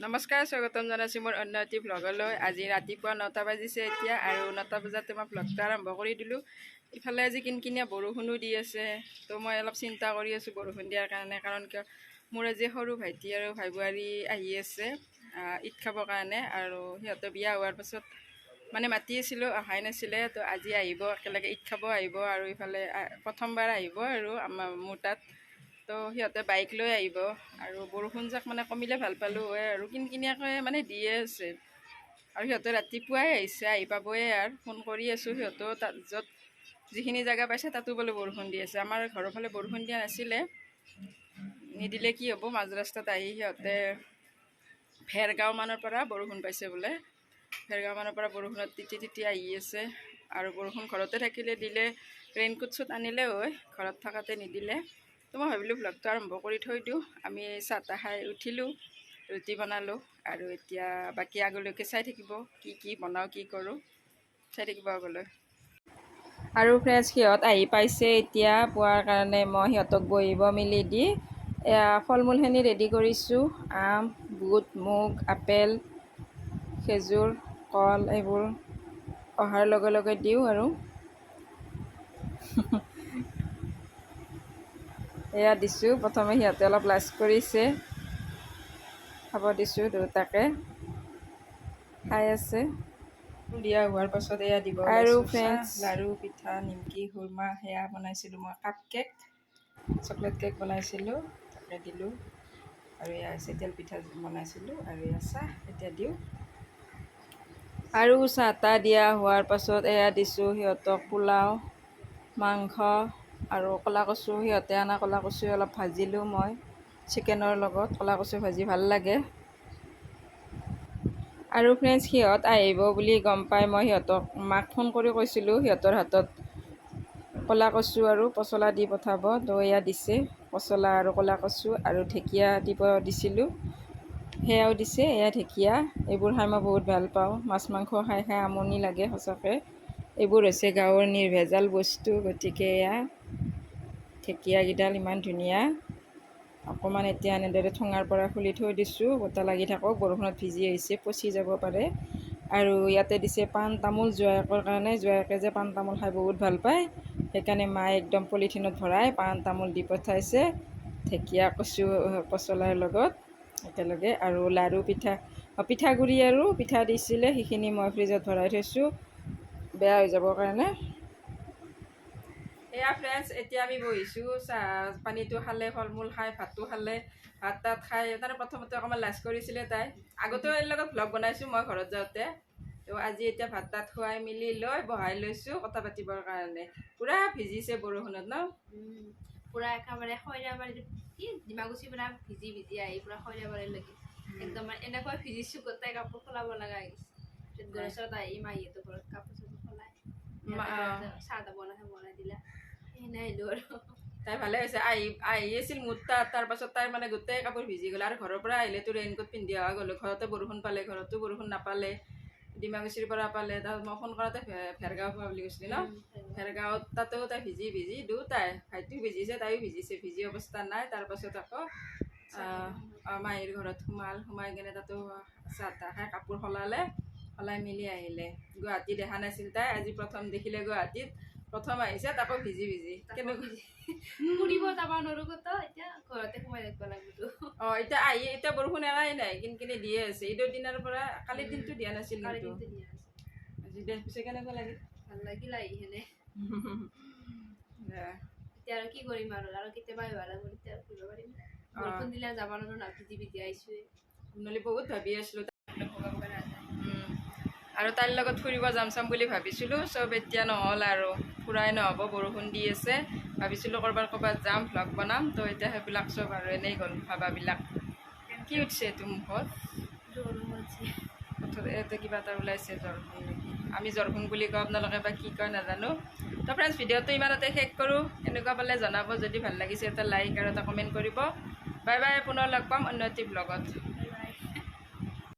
নমস্কাৰ, স্বাগতম জনাইছোঁ মোৰ অন্য এটি ভ্লগলৈ। আজি ৰাতিপুৱা 9টা বাজিছে এতিয়া আৰু 9টা বজাতে মই ভ্লগটো আৰম্ভ কৰি দিলোঁ। ইফালে আজি কিনকিনীয়া বৰষুণো দি আছে, তো মই অলপ চিন্তা কৰি আছোঁ বৰষুণ দিয়াৰ কাৰণে। কাৰণ কিয়, মোৰ আজি সৰু ভাইটি আৰু ভাই বোৱাৰী আহি আছে ঈদ খাবৰ কাৰণে। আৰু সিহঁতে বিয়া হোৱাৰ পাছত মানে মাতি আছিলোঁ, অহাই নাছিলে। তো আজি আহিব, একেলগে ঈদ খাব আহিব। আৰু ইফালে প্ৰথমবাৰ আহিব আৰু আমাৰ মোৰ তাত। তো সিহঁতে বাইক লৈ আহিব আৰু বৰষুণ জাক মানে কমিলে ভাল পালোঁ হয়। আৰু কিনকিনীয়াকৈ মানে দিয়ে আছে আৰু সিহঁতে ৰাতিপুৱাই আহিছে, আহি পাবয়ে। আৰু ফোন কৰি আছোঁ, সিহঁতেও তাত য'ত যিখিনি জেগা পাইছে তাতো বোলে বৰষুণ দি আছে। আমাৰ ঘৰৰ ফালে বৰষুণ দিয়া নাছিলে। নিদিলে কি হ'ব, মাজ ৰাস্তাত আহি সিহঁতে ভেৰগাঁও মানৰ পৰা বৰষুণ পাইছে বোলে। ভেৰগাঁও মানৰ পৰা বৰষুণত তিতি তিতি আহি আছে। আৰু বৰষুণ ঘৰতে থাকিলে দিলে ৰেইনকোট চুট আনিলে হয়, ঘৰত থকাতে নিদিলে। তো মই ভাবিলোঁ ভ্লগটো আৰম্ভ কৰি থৈ দিওঁ। আমি চাহ তাহ খাই উঠিলোঁ, ৰুটি বনালোঁ আৰু এতিয়া বাকী আগলৈকে চাই থাকিব কি কি বনাওঁ, কি কৰোঁ, চাই থাকিব আগলৈ। আৰু ফ্ৰেণ্ডছ, সিহঁত আহি পাইছে এতিয়া। পোৱাৰ কাৰণে মই সিহঁতক বহিব মেলি দি এয়া ফল মূলখিনি ৰেডি কৰিছোঁ। আম, বুট, মুগ, আপেল, খেজুৰ, কল এইবোৰ অহাৰ লগে লগে দিওঁ। আৰু এয়া দিছোঁ প্ৰথমে। সিহঁতে অলপ লাজ কৰিছে, খাব দিছোঁ দুয়োটাকে, খাই আছে। দিয়া হোৱাৰ পাছত এয়া দিব আৰু ওলাইছোঁ চাহ, ফ্ৰেণ্ডছ, লাড়ু, পিঠা, নিমকি, খুৰমা সেয়া বনাইছিলোঁ মই। কাপ কেক, চকলেট কেক বনাইছিলোঁ, তাকে দিলোঁ। আৰু এয়া হৈছে তেল পিঠা বনাইছিলোঁ আৰু এয়া চাহ এতিয়া দিওঁ। আৰু চাহ তাহ দিয়া হোৱাৰ পাছত এয়া দিছোঁ সিহঁতক পোলাও, মাংস আৰু ক'লা কচু। সিহঁতে অনা ক'লা কচু অলপ ভাজিলোঁ মই চিকেনৰ লগত। ক'লা কচু ভাজি ভাল লাগে। আৰু ফ্ৰেণ্ডছ, সিহঁত আহিব বুলি গম পাই মই সিহঁতক মাক ফোন কৰি কৈছিলোঁ সিহঁতৰ হাতত ক'লা কচু আৰু পচলা দি পঠাব। তো এয়া দিছে পচলা আৰু ক'লা কচু আৰু ঢেকীয়া দিব দিছিলোঁ, সেয়াও দিছে। এয়া ঢেকীয়া, এইবোৰ খাই মই বহুত ভাল পাওঁ। মাছ মাংস খাই খাই আমনি লাগে সঁচাকৈ। এইবোৰ হৈছে গাঁৱৰ নিৰ্ভেজাল বস্তু। গতিকে এয়া ঢেকীয়াকেইডাল ইমান ধুনীয়া। অকণমান এতিয়া এনেদৰে ঠোঙাৰ পৰা খুলি থৈ দিছোঁ, বতাহ লাগি থাকক। বৰষুণত ভিজি আহিছে, পচি যাব পাৰে। আৰু ইয়াতে দিছে পাণ তামোল জোঁৱায়েকৰ কাৰণে। জোঁৱায়েকে যে পাণ তামোল খাই বহুত ভাল পায়, সেইকাৰণে মায়ে একদম পলিথিনত ভৰাই পাণ তামোল দি পঠাইছে ঢেকীয়া কচু পচলাৰ লগত একেলগে। আৰু লাড়ু পিঠা, পিঠাগুড়ি আৰু পিঠা দিছিলে, সেইখিনি মই ফ্ৰিজত ভৰাই থৈছোঁ বেয়া হৈ যাবৰ কাৰণে। এয়া ফ্ৰেণ্ডছ, এতিয়া আমি বহিছোঁ। চাহ পানীটো খালে, ফল মূল খাই ভাতটো খালে। ভাত তাত খাই তাৰে প্ৰথমতে অকণমান লাজ কৰিছিলে তাই। আগতেও এইৰ লগত ভ্লগ বনাইছোঁ মই ঘৰত যাওঁতে। তো আজি এতিয়া ভাত তাত খুৱাই মেলি লৈ বহাই লৈছোঁ কথা পাতিবৰ কাৰণে। পূৰা ভিজিছে বৰষুণত ন? পূৰা একেবাৰে খৈৰাবাৰী কি ডিমাকুচিৰ পৰা ভিজি ভিজি আহি পূৰা খৈৰাবাৰীলৈকে একদম মানে এনেকুৱা ভিজিছোঁ, গোটেই কাপোৰ সলাব লগা হৈ গৈছে। পিছত গণেশত আহি মাহীহঁতৰ ঘৰত কাপোৰ চাপোৰ সলাই চাহ তাহ বনাই দিলা, সেনে আহিলোঁ আৰু। তাই ভালে হৈছে। আহি আহি আছিল মোৰ তাত, তাৰপাছত তাইৰ মানে গোটেই কাপোৰ ভিজি গ'ল। আৰু ঘৰৰ পৰা আহিলেতো ৰেইনকোট পিন্ধি অহা গ'লো। ঘৰতে বৰষুণ পালে, ঘৰতো বৰষুণ নাপালে, ডিমাকুচিৰ পৰা পালে। তাৰপিছত মই ফোন কৰোঁতে ভেৰগাঁও পোৱা বুলি কৈছিলি ন? ভেৰগাঁৱত তাতেও তাই ভিজি ভিজি, দুয়োটাই, ভাইটিও ভিজিছে, তাইও ভিজিছে, ভিজি অৱস্থা নাই। তাৰপাছত আকৌ মাহীৰ ঘৰত সোমাল। সোমাই কিনে তাতো চাহ তাহ খাই কাপোৰ সলালে, সলাই মেলি আহিলে। গুৱাহাটী দেখা নাছিল তাই, আজি প্ৰথম দেখিলে। গুৱাহাটীত প্ৰথম আহিছে, তাকো ভিজি ভিজি। কেনেকুৱা ফুৰিব যাব নোৱাৰো ক'তো, এতিয়া ঘৰতে সোমাই থাকিব লাগিব। অঁ, এতিয়া আহি এতিয়া বৰষুণ এৰাই নাই, কিনকিনি দিয়ে আছে ঈদৰ দিনাৰ পৰা। কালিৰ দিনটো দিয়া নাছিল কালিৰ কিন্তু দিনটো দিয়া নাছিল। আজি দে পিছে কেনেকুৱা লাগিল? ভাল লাগিল আহি সেনে। এতিয়া আৰু কি কৰিম আৰু, আৰু কেতিয়াবা আহিব লাগিব, তেতিয়া আৰু ফুৰিব পাৰিম। বৰষুণ দিলে যাব নোৱাৰো না, ভিজি ভিজি আহিছোৱে। নহ'লে বহুত ভাবি আছিলোঁ। ভগা ভগা নাযায়। আৰু তাইৰ লগত ফুৰিব যাম চাম বুলি ভাবিছিলোঁ, চব এতিয়া নহ'ল আৰু ফুৰাই নহ'ব, বৰষুণ দি আছে। ভাবিছিলোঁ ক'ৰবাত ক'ৰবাত যাম, ভ্লগ বনাম, তো এতিয়া সেইবিলাক চব আৰু এনেই গ'ল ভাবাবিলাক। কি উঠিছে এইটো মুখত? ইয়াতে কিবা এটা ওলাইছে, জৰফুং নেকি? আমি জৰফুং বুলি কওঁ, আপোনালোকে বা কি কয় নাজানো। তো ফ্ৰেণ্ডছ, ভিডিঅ'টো ইমানতে শেষ কৰোঁ। কেনেকুৱা পালে জনাব। যদি ভাল লাগিছে এটা লাইক আৰু এটা কমেণ্ট কৰিব। বাই বাই, পুনৰ লগ পাম অন্য এটি ব্লগত।